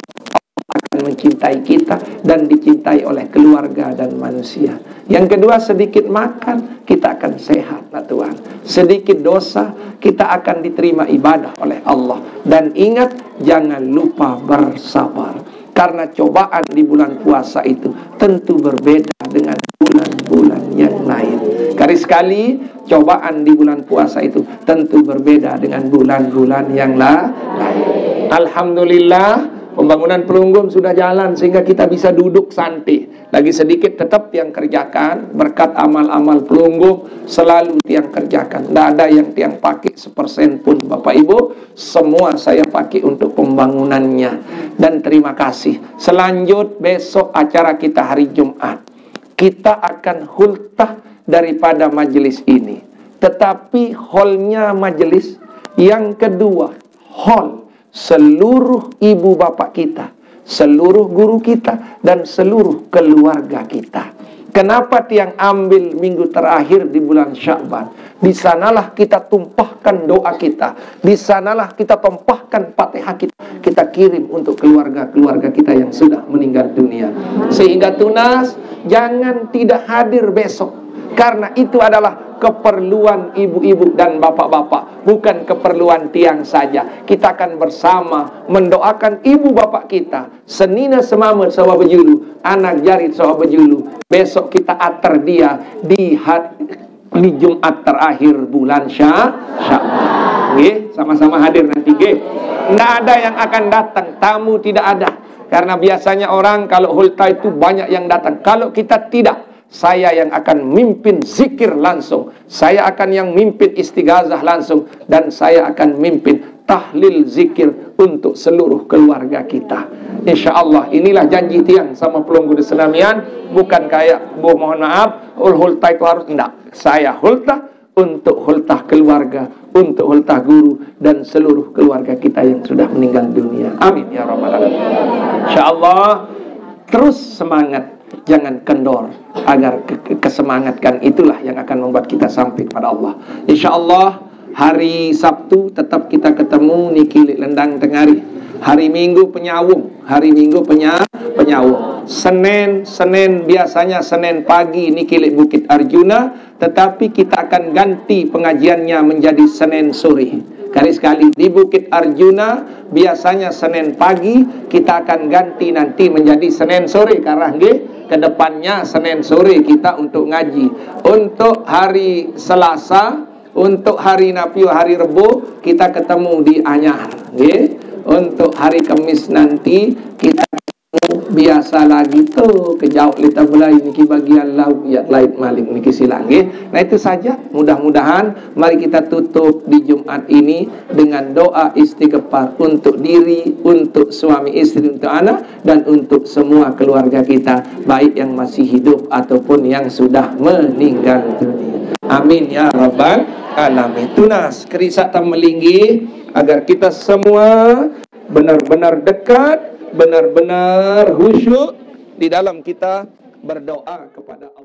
akan mencintai kita dan dicintai oleh keluarga dan manusia. Yang kedua, sedikit makan, kita akan sehat, nah Tuhan. Sedikit dosa, kita akan diterima ibadah oleh Allah. Dan ingat, jangan lupa bersabar. Karena cobaan di bulan puasa itu tentu berbeda dengan bulan-bulan yang lain. Kali sekali, cobaan di bulan puasa itu tentu berbeda dengan bulan-bulan yang la- lain. Alhamdulillah, pembangunan Pelunggum sudah jalan sehingga kita bisa duduk santai. Lagi sedikit tetap tiang kerjakan, berkat amal-amal Pelunggum selalu tiang kerjakan. Tidak ada yang tiang pakai sepersen pun, Bapak Ibu, semua saya pakai untuk pembangunannya. Dan terima kasih. Selanjut besok acara kita hari Jumat. Kita akan hultah daripada majelis ini. Tetapi holnya majelis yang kedua, hol seluruh ibu bapak kita, seluruh guru kita, dan seluruh keluarga kita. Kenapa tiang ambil minggu terakhir di bulan Sya'ban? Di sanalah kita tumpahkan doa kita, di sanalah kita tumpahkan Fatihah kita, kita kirim untuk keluarga-keluarga kita yang sudah meninggal dunia. Sehingga tunas, jangan tidak hadir besok, karena itu adalah keperluan ibu-ibu dan bapak-bapak, bukan keperluan tiang saja. Kita akan bersama mendoakan ibu bapak kita, senina semamet sawa bejulu, anak jarit sawa bejulu. Besok kita ater dia di ha- di Jumat terakhir bulan Sya- Sya'ban. Nggih, sama-sama hadir nanti, nggih. Nggak ada yang akan datang, tamu tidak ada. Karena biasanya orang kalau hultah itu banyak yang datang. Kalau kita tidak, saya yang akan mimpin zikir langsung, saya akan yang mimpin istighazah langsung, dan saya akan mimpin tahlil zikir untuk seluruh keluarga kita. Insya Allah, inilah janji tiang sama Pelunggu di Senamian. Bukan kayak, bu, mohon maaf, ul hultah itu harus, enggak. Saya hultah untuk hultah keluarga, untuk hultah guru, dan seluruh keluarga kita yang sudah meninggal dunia. Amin ya rabbal alamin. Insya Allah, terus semangat, jangan kendor, agar ke- ke- kesemangatkan itulah yang akan membuat kita sampai kepada Allah. Insya Allah, hari Sabtu tetap kita ketemu niki lik Lendang Tengari. Hari Minggu Penyawung, hari Minggu penya Penyawung. Senin, Senin biasanya Senin pagi niki lik Bukit Arjuna, tetapi kita akan ganti pengajiannya menjadi Senin sore. Kali sekali di Bukit Arjuna, biasanya Senin pagi, kita akan ganti nanti menjadi Senin sore. Karena nggih, ke depannya Senin sore kita untuk ngaji. Untuk hari Selasa, untuk hari Napio, hari Rebo, kita ketemu di Anyar, nggih. Untuk hari Kamis nanti kita ketemu biasa lagi tu, kejauh lita belai niki bagian lauk ya lain malik niki silang, nggih. Nah, itu saja. Mudah-mudahan mari kita tutup di Jumat ini dengan doa istighfar untuk diri, untuk suami istri, untuk anak, dan untuk semua keluarga kita, baik yang masih hidup ataupun yang sudah meninggal dunia. Amin ya rabbal alamin. Tunas, kerisak tam melinggi, agar kita semua benar-benar dekat, benar-benar khusyuk di dalam kita berdoa kepada Allah.